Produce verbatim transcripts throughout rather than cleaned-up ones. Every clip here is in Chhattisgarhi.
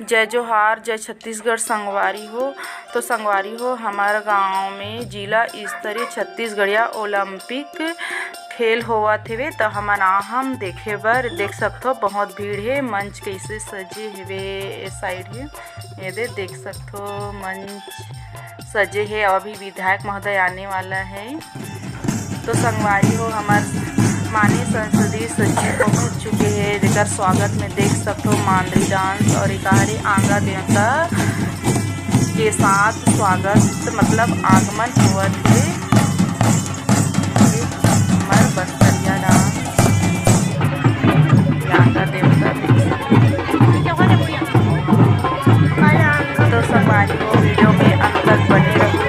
जय जोहार, जय छत्तीसगढ़ संगवारी हो। तो संगवारी हो, हमर गांव में जिला स्तरीय छत्तीसगढ़िया ओलंपिक खेल होवत हेवे, तो हमन आहम देखे बर। देख सकथो, बहुत भीड़ हे। मंच कैसे सजे हेवे, ए साइड हे, ये दे देख सकथो, मंच सजे हे। अभी विधायक महोदय आने वाला है। तो संगवारी हो, हमर माननीय संसदीय सचिव पहुंच चुके हैं, जेकर स्वागत में देख सकथो मांदरी डांस और एकाहरे आंगा देवता के साथ स्वागत, मतलब आगमन होवत हे। हमर बस्तरिया डांस, आंगा देवता देख सकथो। तो संगवारी हो, वीडियो में अंत तक बने रहो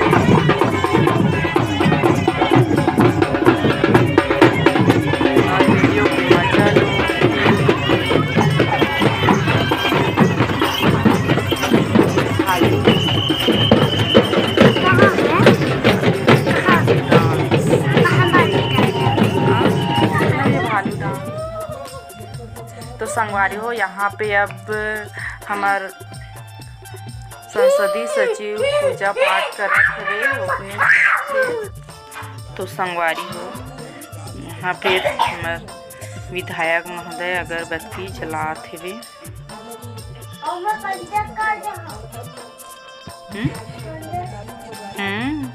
और वीडियो को मजा लो। भालू। कहाँ है? कहाँ? कहाँ बात कर रहे हैं? हाँ? ये भालू डांस। तो संगवारी हो, यहाँ पे अब हमर संसदीय सचिव पूजा पाठ करत हवे ओपनिंग के। तो संगवारी हो, यहाँ पे हमर विधायक महोदय अगरबत्ती जलात हवे। हम्म? हम्म।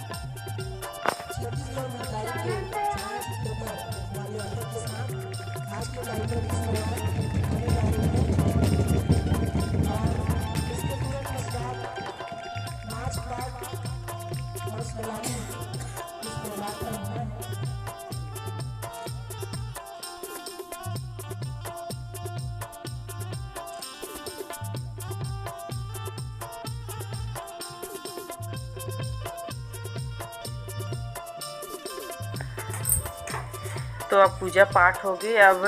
तो अब पूजा पाठ हो गए, अब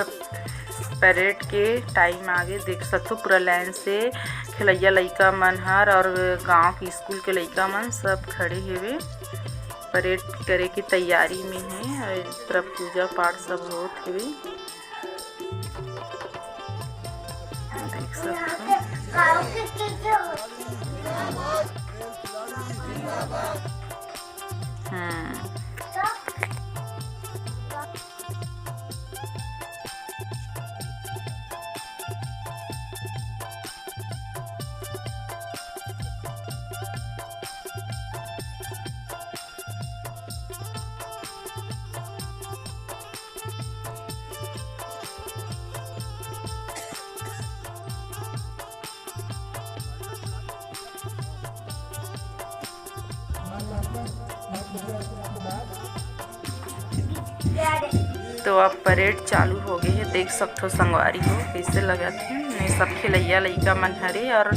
परेड के टाइम आगे। देख सकथो, पूरा लाइन से खेलैया लइका मन हर और गांव के स्कूल के लइका मन सब खड़े हेवे। परेड करे की तैयारी में हे और एक तरफ पूजा पाठ सब होत हेवे। देख सकथो। हम्म। तो अब परेड चालू हो गए हे, देख सकथो संगवारी हो, कैसे लगत हे। ये सब खेलैया लइका मन हरे और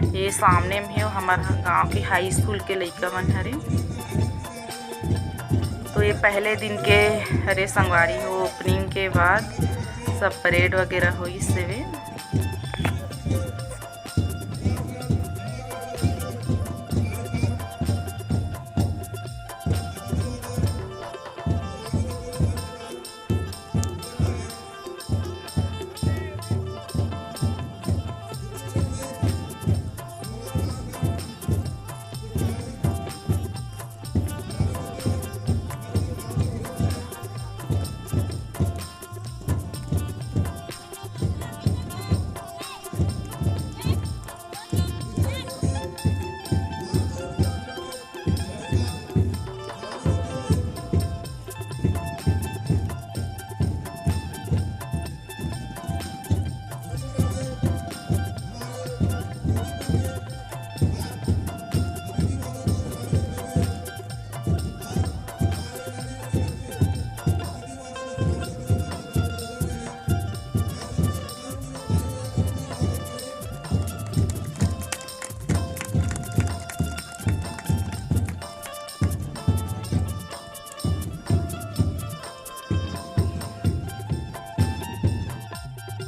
ये सामने में हे हमर गांव के हाई स्कूल के लइका मन हरे। तो ये पहले दिन के हरे संगवारी हो, ओपनिंग के बाद सब परेड वगैरह होइस हेवे।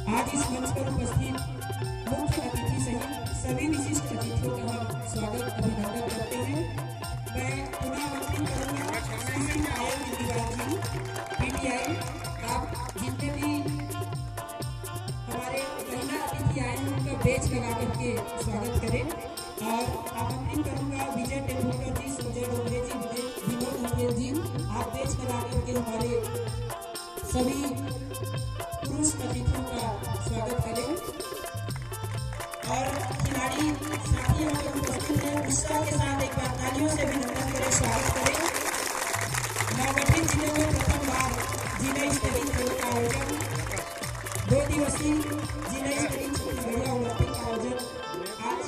आज इस मंच पर उपस्थित मुख्य अतिथि सहित सभी विशिष्ट अतिथियों का हम स्वागत अभिनंदन करते हैं। मैं पुनः आमंत्रित करूंगा श्री आयन दीवान जी, पीटीआई, आप जितने भी हमारे महिला अतिथि आए हैं, उनका बेच लगा करके स्वागत करें और आमंत्रित करूंगा विजय तेंदुलकर जी, संजय डोंगरे जी, विनोद हंसेल जी, आप देश में आकर के हमारे सभी पुरुष अतिथियों का स्वागत करें। और खिलाड़ी साथी यहाँ पर उपस्थित हैं, उत्साह के साथ एक बार तालियों से अभिनंदन करें, स्वागत करें। नौगठिया जिले में प्रथम बार जिला स्तरीय खेल का आयोजन, दो दिवसीय जिला स्तरीय छत्तीसगढ़िया ओलंपिक का आयोजन आज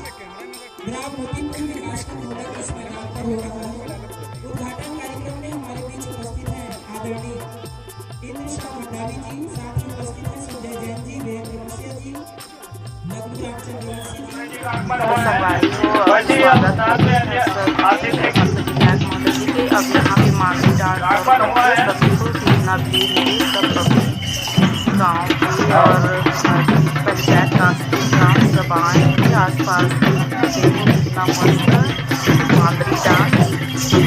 ग्राम मोतीपुर विकासखंड मोहला के इस मैदान पर हो रहा है। उद्घाटन कार्यक्रम में हमारे बीच उपस्थित हैं आदरणीय इंद्र शाह भंडारी जी, साथ ही उपस्थित हैं संजय जैन जी, वीरेंद्र मसीह जी, लखनऊ रामचंद्र वंशी जी। संगवारी हो और स्वागत है। अब यहाँ पे मांगली डांस और सभी को कितना भीड़ है, सब पब्लिक गांव की और पंचायत राज के ग्राम सभाएं के आसपास के, देखो कितना मस्त मांगली डांस,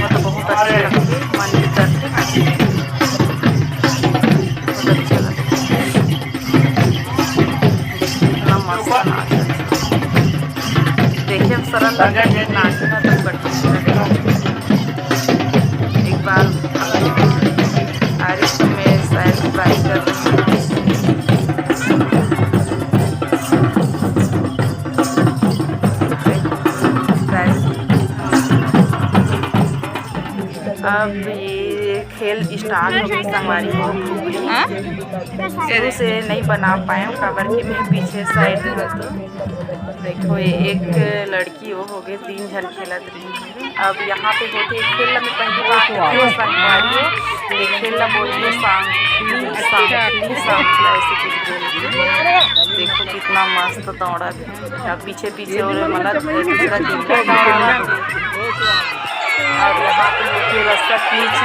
मतलब बहुत अच्छे लगते, मन भी करते हैं, बहुत अच्छा लगता है। देखिए कितना मस्त नाच है। देखिए हम सरल लगे हैं, नाचना तो बढ़िया लगेगा। एक बार आ रही तो मैं शायद ट्राई कर रही हूँ। अब ये खेल स्टार्ट हो गई संगवारी हो। हाँ? शुरू से नहीं बना पाए हूँ, काबर कि मैं पीछे साइड में हूँ। तो देखो, ये एक लड़की वो हो गए, तीन झन खेलत रही। अब यहाँ पे होते खेल में पहली बार देखो संगवारी हो, ये खेल ला बोलते हैं सांग, सांग, सांग ऐसे कुछ बोलते हैं। देखो कितना मस्त दौड़त है। अब पीछे पीछे और मतलब दूसरा टीम का दौड़ा। और यहाँ पे देखिए रस्सा खींच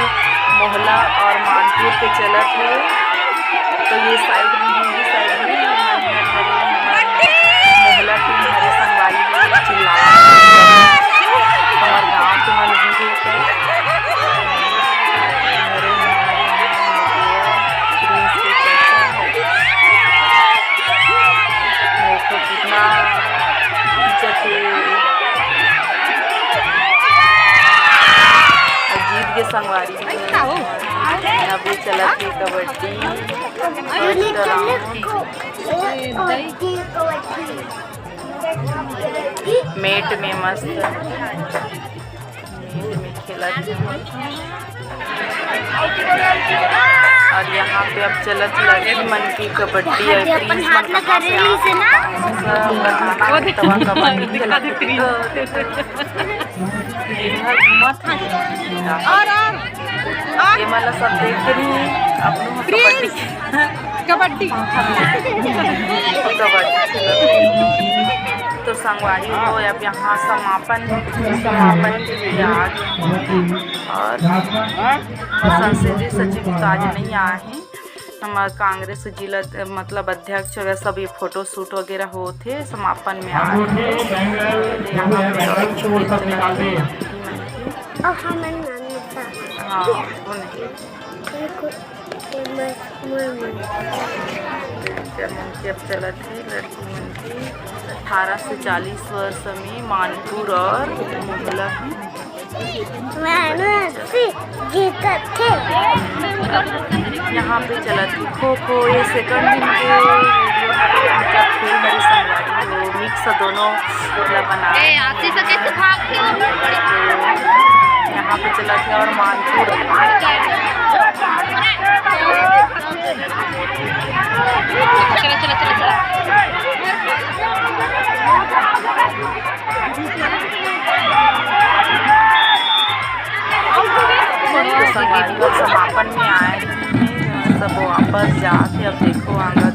मोहला और मानपुर के चलत है। तो ये साइड में है, ये साइड में मोहला टीम हरे संगवारी में चिल्लावत है। हमारे गाँव के मन भी है। देखो कितना इज्जत है। और जीत के संगवारी भी है। अभी चलत है कबड्डी, first round। मेट में मस्त खेलत। और यहाँ पे अब चलत लड़की मन की कबड्डी और प्रिंस मन कहाँ से आ, तवा कबड्डी खेलत। और, और, और ये मन सब देख रही है, अब लोग कबड्डी कबड्डी। कबड्डी खेलत। तो संगवारी हो, अब यहाँ समापन, समापन के लिए आ गए और संसदीय सचिव तो आज नहीं आए हैं। हमारे कांग्रेस जिला, मतलब अध्यक्ष वगैरह सब ये फोटो शूट वगैरह होते, समापन में आ रहे हैं। तो यहाँ पे और हाँ, वो नहीं। जब चलत है लड़की मन के अठारह से चालीस वर्ष में मानपुर और मोहला में यहाँ पे चलत है खो खो, ये सेकंड दिन के video है, मतलब खेल हरी संगवारी, तो मिक्स दोनों मतलब बना ए, आशीष कैसे भागते हो? यहाँ पे चलत है और मानपुर। चलो, चलो, चलो, चलो। समापन में आए हैं, सब वापस जाके अब देखो आंगन